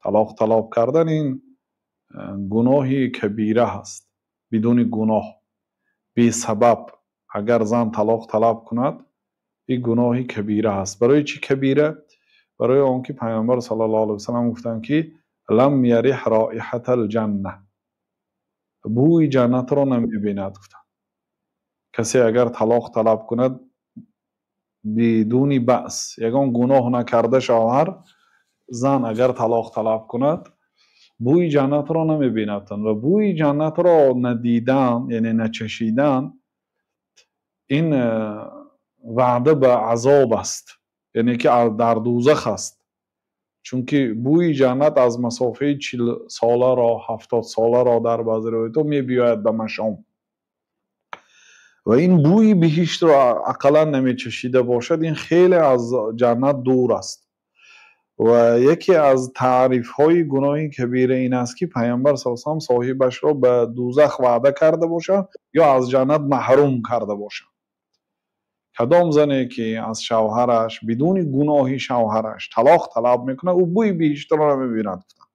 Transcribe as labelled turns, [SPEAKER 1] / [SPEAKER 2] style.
[SPEAKER 1] Талоқ талаб кардан ин гуноҳи кабира ҳаст. Бидуни гуноҳ, бесабаб агар зан талоқ талаб кунад, ин гуноҳи кабира ҳаст. Барои чӣ кабира? Барои он ки Паёмбар саллаллоҳу алайҳи васаллам гуфтанд, ки лам ярих роиҳатал ҷанна, бӯи ҷаннатро намебинад, гуфтанд. Касе агар талоқ талаб кунад бидуни баъс, ягон гуноҳ накарда шавҳар, зан агар талоқ талаб кунад, бӯи ҷаннатро намебинад. Ва бӯи ҷаннатро надидан, яъне начашидан, ин ваъда ба азоб аст, яъне ки дар дӯзах аст. Чунки бӯи ҷаннат аз масофаи 40 соларо, 70 соларо дар баъзе ривоятҳо мебиёяд ба машом. Ва ин бӯи биҳиштро ақаллан намечашида бошад, ин хеле аз ҷаннат дур аст. Ва яке аз таърифҳои гуноҳи кабира ин аст, ки Паёмбар саллаллоҳу алайҳи васаллам соҳибашро ба дӯзах ваъда карда бошад ё аз ҷаннат маҳрум карда бошад. Кадом зане ки аз шавҳараш бидуни гуноҳи шавҳараш талоқ талаб мекунад, ӯ бӯи биҳиштро намебинад, гуфтанд.